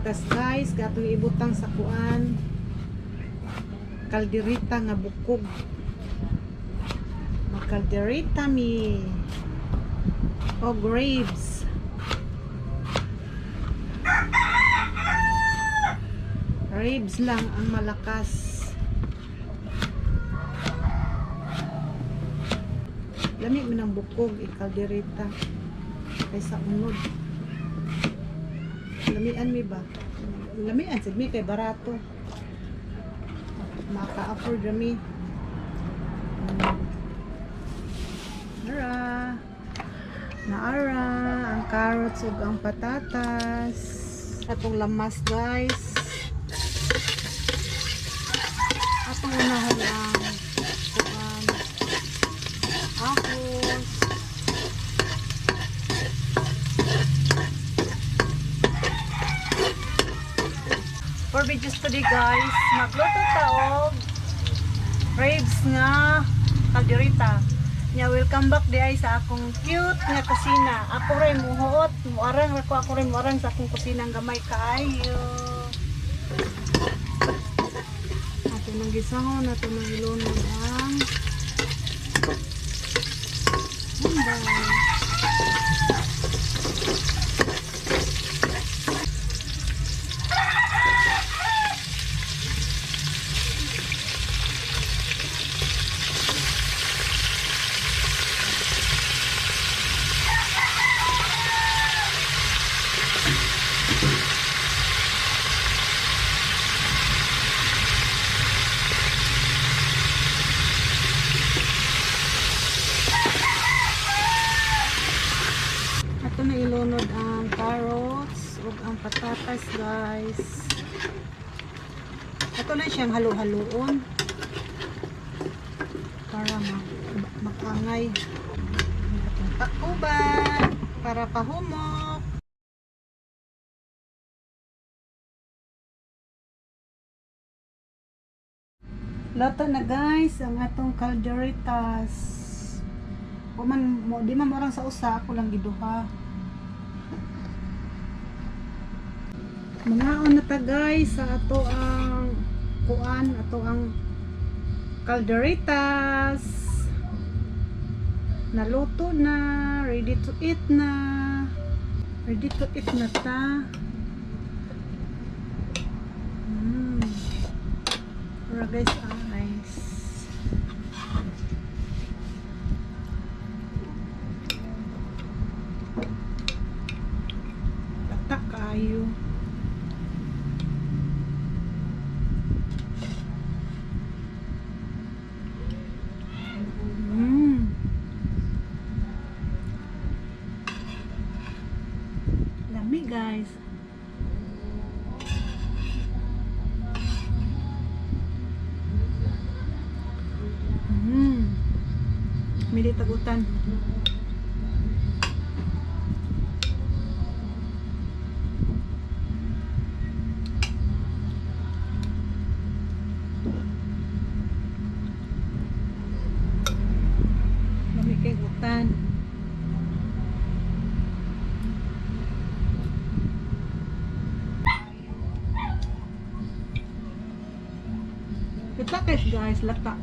Patatas, guys, gatong ibutang sa kuan. Kaldereta nga bukog. Magkaldereta mi. O grapes. Ribs lang ang malakas. Lami man ang bukog ikaldereta kaysa unod. Lamian mi ba? Lamian sad mi kay barato. Maka-afford ra mi. Ara. Naara ang carrots ug ang patatas. Atong lamas, guys. Atong unahan ang kuan, ahos. For videos today, guys, magluto ta og ribs nga kaldereta. Nya welcome back di ay sa akong cute nga kusina. Ako ray muhuot, muarang ra ko, ako ray muarang sa akong kusina ang gamay kaayo. Ato nang gisahon, ato nang ilunod ang Bombay. Ato na ilunod ang carrots ug ang patatas, guys. Ato na siyang halo-haloon para makangay. Atong takuban para pahumok. Luto na, guys, ang atong calderitas. Kuman mo di man morang sa usa, ako lang giduha. Mangaon na ta, guys, sa ato ang kuan, ato ang calderitas. Naluto na, ready to eat na. Ready to eat na ta. Para, guys, eyes. Lata kaayo. Lami, guys. Mili tagutan. Lami kay utan. Lata guys, lata.